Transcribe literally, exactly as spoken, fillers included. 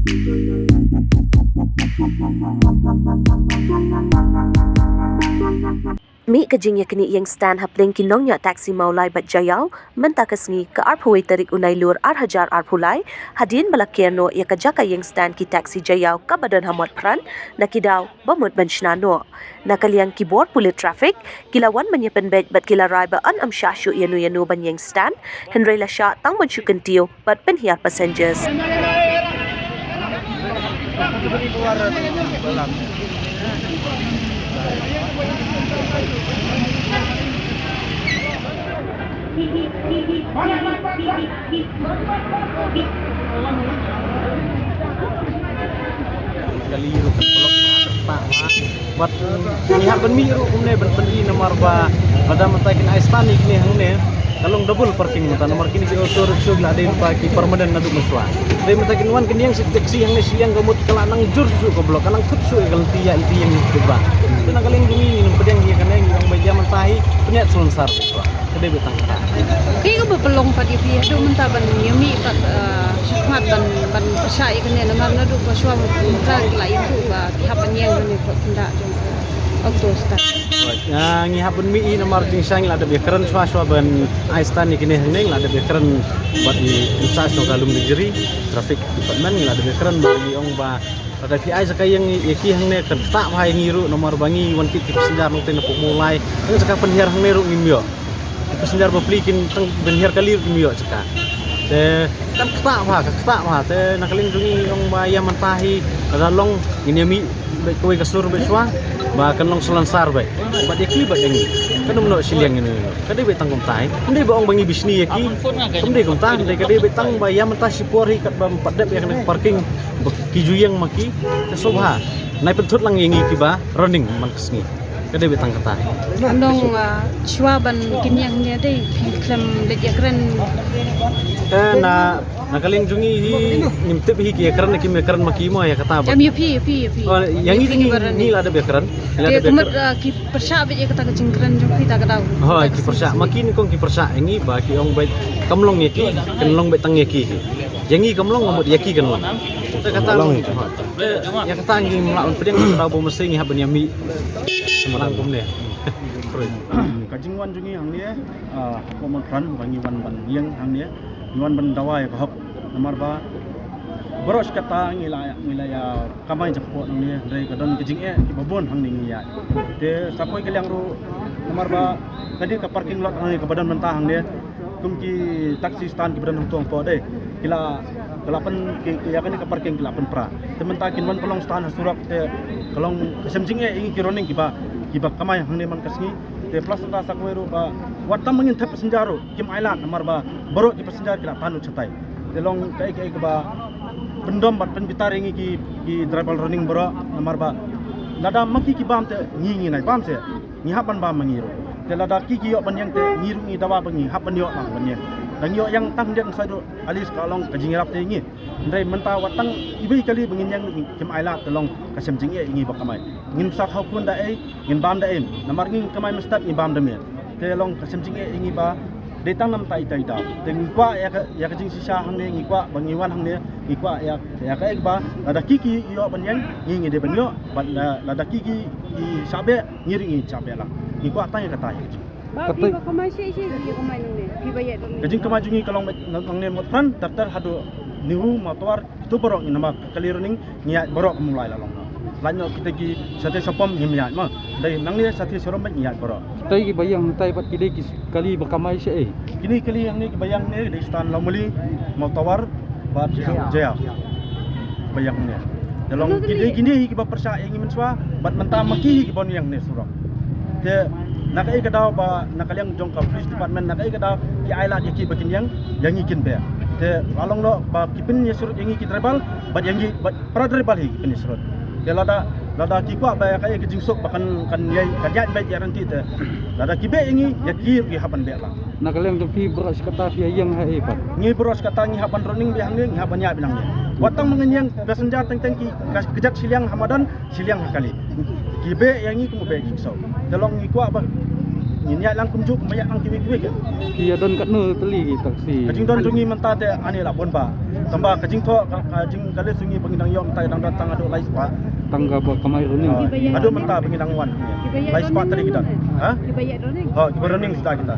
Mih ka jingïaknieh ïing stand hapdeng ki nongñiah taxi Mawlai bad Jaïaw mynta ka sngi ka arphew wei tarik u Nailur ar hajar arphew lai, hadien ba la ker noh ïa ka jaka ïing stand ki taxi Jaïaw kaba don ha Motphran, na ki daw ba mut ban shna noh. Na ka liang ki bor pulit traffic ki la wan ban ïapynbeit bad ki la rai ba yn ym shah shuh ïano ïano ban ïeng stand, hynrei la shah tang ban shu kyntiew bad pynhiar passengers. Kali ruh kan block, ha, ha. Wat ngi hap ban mih ruh kumne ban pynri namar ba lada mynta kin ai stand ïa kine hangne, ka long double parking mynta namar kine ki auto rickshaw ki la dei lypa ki permanent naduh mynshuwa. Dei mynta kin wan kin ïeng shi taxi hangne shiliang ka mut ka la nang jur shuh ka block, ka nang thut shuh ka lynti ïa lynti ïeng ïa ki ba. Te na ka liang jong ngi ngim pdiang ïa kane, ngi ong ba ïa mynta hi pynïaid salonsar. Ka dei beit tang kata. Kaei kaba pynlong pat ïa phi haduh mynta ban ïa mih pat, eh, shakhmat ban, ban pyrshah ïa kane namar naduh ba shuwa mynta ki la ïathuh ba ki hap ban ïeng kane pat syndah jong ka auto stand. Ah, ngi hap ban mih hi namar jingshisha ngi la dep ïakren shuwa shuwa ban ai stand ïa kine hangne, ngi la dep ïakren bad i in charge jong ka Lumdiengjri Traffic Department, ngi la dep ïakren ba ngi ong ba lada phi ai jaka ïeng ïa ki hangne kan ktah bha ïa ngi ruh namar ba ngi wan kit ki passenger nongtei na pok Mawlai. Tang jaka pynhiar hangne ruh ngim ïoh. Ki passenger bapli kin tang pynhiar kali ruh kim ïoh jaka. Te kan ktah bha, ka ktah bha. Te na ka liang jong ngi ong ba ïa mynta hi lada long ngin ïa mih beit kawei ka sur beit shuwa ba kan long salonsar beit. Bad ïa ki bad ïa ngi kan ym noh shiliang ïano ïano. Ka dei beit tang kumta hi. Ym dei ba ong ba ngi bishni ïa ki. Ym dei kumta, ym dei, ka dei beit tang ba ïa mynta shipor hi katba ym pat dep ïa kane ka parking. Ba ki ju ïeng ma ki, te sngewbha nai pynthut lang ïa ngi kiba running man ka sngi. Ka dei beit tang kata. Nong, ah, shuwa ban kin ïeng ne dei phi khlem leit ïakren. Eh, na, na ka liang jong ngi hi ngim tip hi ki ïakren ne kim ïakren ma ki mo ïa kata ba. Em ïa phi, ïa phi, ïa phi. Oh, ïa ngi, ïa phi ngi, kiba running. Ngi la dep ïakren. Ngi la dep ïakren. Te ka mut, ah, ki pyrshah beit ïa kata ka jingkren jong phi ta ka daw. Hooid, ki pyrshah. Ma ki nyngkong ki pyrshah ïa ngi ba ki ong beit kam long ïa ki, kan long beit tang ïa ki. Ïa ngi kam long, ka mut ïa ki kan long. Te kata long ïa ki. Ïa kata ngim lah ban pdiang, ka daw ba mynta ngi hap ban ïa mih. Semalang kumne. Ka jingwan jong ngi hangne, ah, hapoh Motphran ba ngi wan ban ïeng hangne. Ngi wan ban dawa ïa ka hok. Namar ba baroh shi katta ngi la, ngi la ïa kamai jakhpoh nangne, hynrei ka don ka jingeh kiba bun hangne ngi ïaid. Te sa poi ka liang ruh namar ba ka dei ka parking lot hangne kaba don mynta hangne. Kum ki taxi stand kiba don hangto hangto dei. Ki la, ki la pyn, ki, ki ïa kane ka parking ki la pynpra. Te mynta kin wan pynlong stand ha surok te ka long ka shem jingeh ïa ngi ki running kiba, kiba kamai hangne man ka sngi. Te plus mynta sa kawei ruh ba wat tang ba ngin thep passenger ruh kim ailad namar ba baroh ki passenger ki la tan shatai. Te long kaei kaei kaba pyndom bad pynbitar ïa ngi ki, ki driver running baroh namar ba lada ma ki ki bam te ngi ngi nai bam se. Ngi hap ban bam ma ngi ruh. Te lada ki ki ïoh ban ïeng te ngi ruh ngi dawa ba ngi hap ban ïoh ban ïeng. Da ngi ïoh ïeng tang hynrei sa ruh at least ka long ka jingïarap te ïa ngi. Hynrei mynta wat tang iwei kali ba ngin ïeng ruh kim ailad te long ka shem jingeh ïa ngi ba kamai. Ngin sa thaw khun da ei, ngin bam da ei. Namar ngi kamai mynstep ngi bam da miet. Te long ka shem jingeh ïa ngi ba dei tang namar ita ita. Te ngi kwah ïa ka, ïa ka jingshisha hangne ngi kwah ba ngi wan hangne ngi kwah ïa, ïa kaei ba lada ki ki ïoh ban ïeng ngi ngi dei ban ïoh. Bad la, lada ki ki shah beh ngi ruh ngi shah beh lang. Ngi kwah tang ïa kata ïa ka jing. Ba phi ba kamai shi shi phi kamai nangne. Phi ba ïa nangne. Ka jingkamai jong ngi ka long nangne Motphran ter ter haduh New Mawtawar. Kito baroh ngi namar ka kali running ngi ïaid baroh ka Mawlai la long. Lait noh kita ki shatei shapom ngim ïaid ma. Dei nangne shatei sharom ngi ïaid baroh. Kita kiba ïeng hangtai pat ki dei ki kali ba kamai shaei? Kine kali hangne kiba ïeng hangne dei stand Lawmali, Mawtawar bad Jaïaw. Ba ïeng hangne. Te long ki dei kine hi kiba pyrshah ïa ngi mynshuwa bad mynta ma ki hi kiba ïeng hangne surok. Te na kaei ka daw ba na ka liang jong ka police department na kaei ka daw ki ailad ïa ki ba kin ïeng ïa ngi kin beh. Te la long noh ba ki pynïasurut ïa ngi ki driver bad ïa ngi bad para driver hi ki pynïasurut. Te lada, lada ki kwah ba ïa kaei ka jingsuk ba kan, kan ïai, kan ïaid beit ïa ryntih te lada ki beh ïa ngi ïa ki ruh ki hap ban beh lang. Na ka liang jong phi baroh shi katta phi ïeng ha ei pat? Ngi baroh shi katta ngi hap ban running beit hangne, ngi hap ban ïaid beit hangne. Wat tang ma ngin ïeng passenger teng teng ki ka, kjat shiliang ha madan, shiliang ha kali. Ki beh ïa ngi kum beh ki ksew. Te long ngi kwah ba Ngin ïaid lang kumjuh kumba ïaid lang kiwei kiwei. Ki ïa don katno tylli ki taxi? Ka jingdon jong ngi mynta te ani la bun ba. Tangba ka jingthoh ka, ka jingkali jong ngi ba ngi dang ïoh mynta dang don tang haduh lai spah. Tang kaba kamai running. Ah, haduh mynta ba ngi dang wan. Lai spah tylli ki don. Ha? Kiba ïaid running. Ha, kiba running shisha kita.